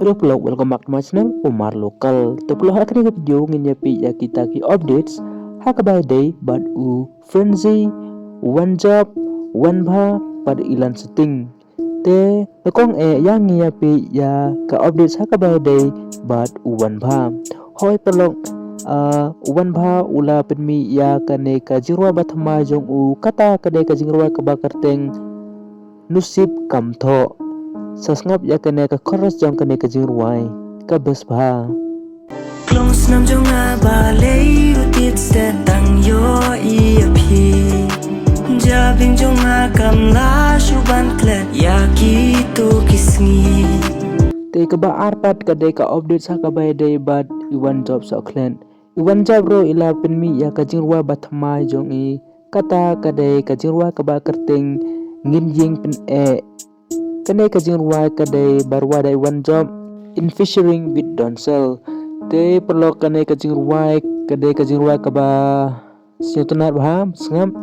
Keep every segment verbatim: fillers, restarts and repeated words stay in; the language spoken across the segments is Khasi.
Hello paralok, welcome back to my channel, Umar Local. Te paralok, ha kane ka video ngin ïa peit ïa kita ki updates ha kaba ïadei bad u Frenzy, u Wanjop, u Wanbha bad u Ilan Suting. Te nyngkong eh ïa ngi ïa peit ïa ka updates ha kaba ïadei bad u Wanbha. Hooid paralok, ah, u Wanbha u la pynmih ïa kane ka jingrwai ba thymmai jong u, kata ka dei ka jingrwai kaba kyrteng Nusip Kam Thoh. Sa sngap ïa kane ka chorus jong kane ka jingrwai, ka best bha. Klong snam jong nga balei u tied stet tang ïohi ïa phi. Jabieng jong nga kam lah shuh ban klet ïa kito ki sngi. Te kaba ar pat ka dei ka update ha kaba ïadei bad i Wanjop Sohkhlet. I Wanjop ruh i la pynmih ïa ka jingrwai ba thymmai jong i, kata ka dei ka jingrwai kaba kyrteng Ngin Ïeng Pyneh. Kane ka jingrwai ka dei ba rwai da i Wanjop in featuring with Donsel. Te paralok, kane ka jingrwai ka dei ka jingrwai kaba sngewtynnat bha, sngap,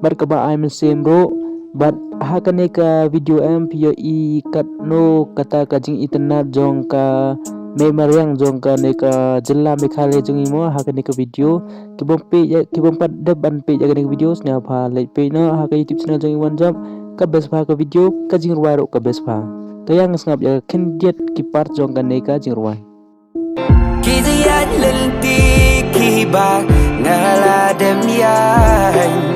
bad kaba ai mynsiem ruh. Bad ha kane ka video em phi ïohi katno kata ka jingitynnat jong ka mei mariang jong kane ka jylla Meghalaya jong ngi mo ha kane ka video. Ki bym peit ïa, ki bym pat dep ban peit ïa kane ka video, sngewbha leit peit noh ha ka YouTube channel jong i Wanjop. Ka best bha ka video, ka jingrwai ruh ka best bha. To ïa ngi sngap ïa ka khyndiat ki part jong kane ka jingrwai. Ki jingïaid lynti kiba nga la dem ïaid,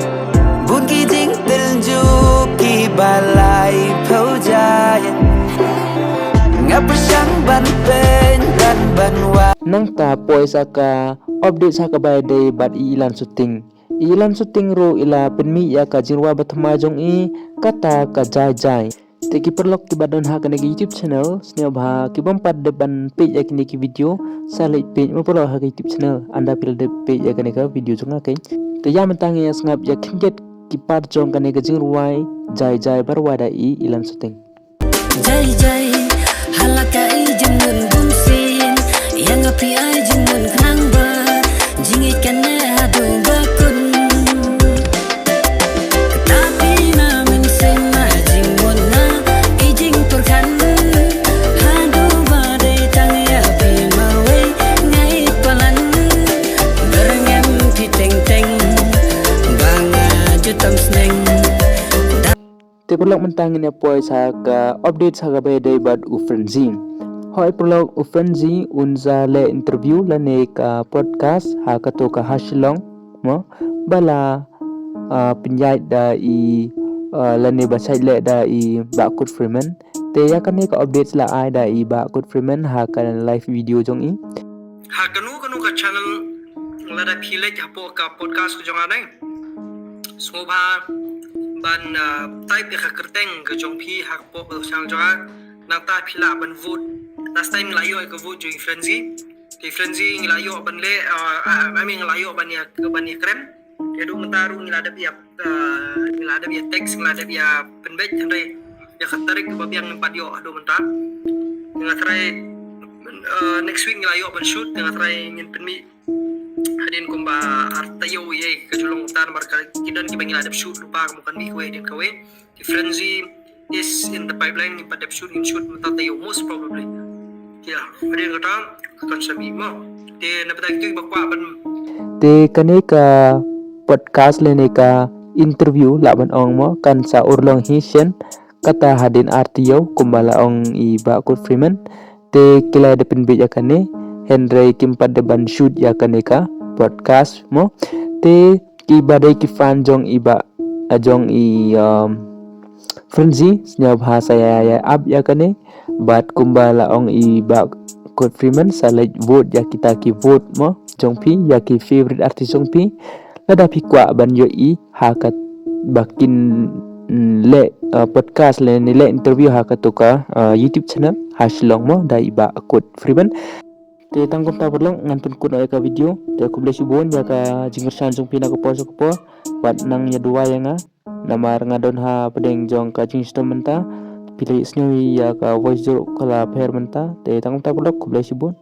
bun ki jingtynjuh kiba lai phew jait. Nga pyrshang ban pyndan ban wad. Nangta poi sa ka update ha kaba ïadei bad i Ilan Suting. I Ilan Suting ruh i la pynmih ïa ka jingrwai ba thymmai jong i, kata ka Jai Jai. Te ki paralok kiba don ha kane ka YouTube channel, sngewbha ki bym pat dep ban peit ïa kine ki video, sa leit peit mo paralok ha ka YouTube channel ynda phi la dep peit ïa kane ka video jong nga, okay. Te ïa mynta ngin ïa sngap ïa khyndiat ki part jong kane ka jingrwai Jai Jai ba rwai da i Ilan Suting. Jai jai, ha la ka i jingmut bun sien, ïa nga phi ai jingmut khnang ba jingïeit kane haduh ba kut. Kata phi na mynsiem na jingmut na i jingpyrkhat, haduh ba dei tang ïa phi mawei nga ïeit palat. Byrngem phi teng teng ba nga ju tam sneng. Te paralok, mynta ngin ïa poi sa ka update ha kaba ïadei bad u Frenzy. Hooid paralok, u Frenzy un sa leh interview lane ka podcast ha kato ka Ha Shillong mo, ba la, ah, pynïaid da i, ah, lane ba shait leh da i Bah Kut Freeman. Te ïa kane ka update la ai da i Bah Kut Freeman ha ka live video jong i. Ha kano kano ka channel lada phi leit hapoh ka podcast ka jong nga dei, sngewbha ban, ah, type ïa ka kyrteng ka jong phi hapoh ka channel jong nga. Nangta phi lah ban vote. Last time ngi la ïoh ïa ka vote jong i Frenzy. Te i Frenzy ngi la ïoh ban leh, ah, ah, I mean ngi la ïoh ban ïa, ban ïa krem. Te haduh mynta ruh ngi la dep ïa, ah, ngi la dep ïa text, ngi la dep ïa pynbeit, hynrei ïa ka tarik kaba biang ngim pat ïoh haduh mynta. Nga trai, ah, next week ngi la ïoh ban shoot, nga trai ngin pynmih hadien kumba ar taïew ïa ka ju long kumta namar ka ki don kiba ngi la dep shoot lypa, ka mut kan mih kawei hadien kawei. Te Frenzy is in the pipeline, ngim pat dep shoot, ngin shoot mynta taïew most probably. Ïa, hadien kata kan sa mih mo. Te na bynta kito kiba kwah ban. Te kane ka podcast lane ka interview lah ban ong mo kan sa urlong hi shen kata hadien ar taïew kumba la ong i Bah Kut Freeman. Te ki la dep pynbeit ïa kane, hynrei kim pat dep ban shoot ïa kane ka podcast mo. Te kiba dei ki fan jong i Bah, ah, jong i, um, Frenzy, sngewbha sa ïa, ïa ap ïa kane. Bad kumba la ong i Bah Kut Freeman, sa leit vote ïa kita ki vote mo jong phi, ïa ki favorite artist jong phi. Lada phi kwah ban ïohi ha kaba kin, mm, leh, uh, podcast lane leh interview ha kato ka, uh, YouTube channel Ha Shillong mo da i Bah Kut Freeman. Te tang kumta paralok ngan pynkut noh ïa ka video. Te khublei shibun ïa ka jingkyrshan jong phi na ka por sha ka por. Wat nang ïa duwai ïa nga namar nga don ha pdeng jong ka jingshitom mynta. Phi la ïohsngew ïa ka voice jong ka la pher mynta. Te tang kumta paralok, khublei shibun.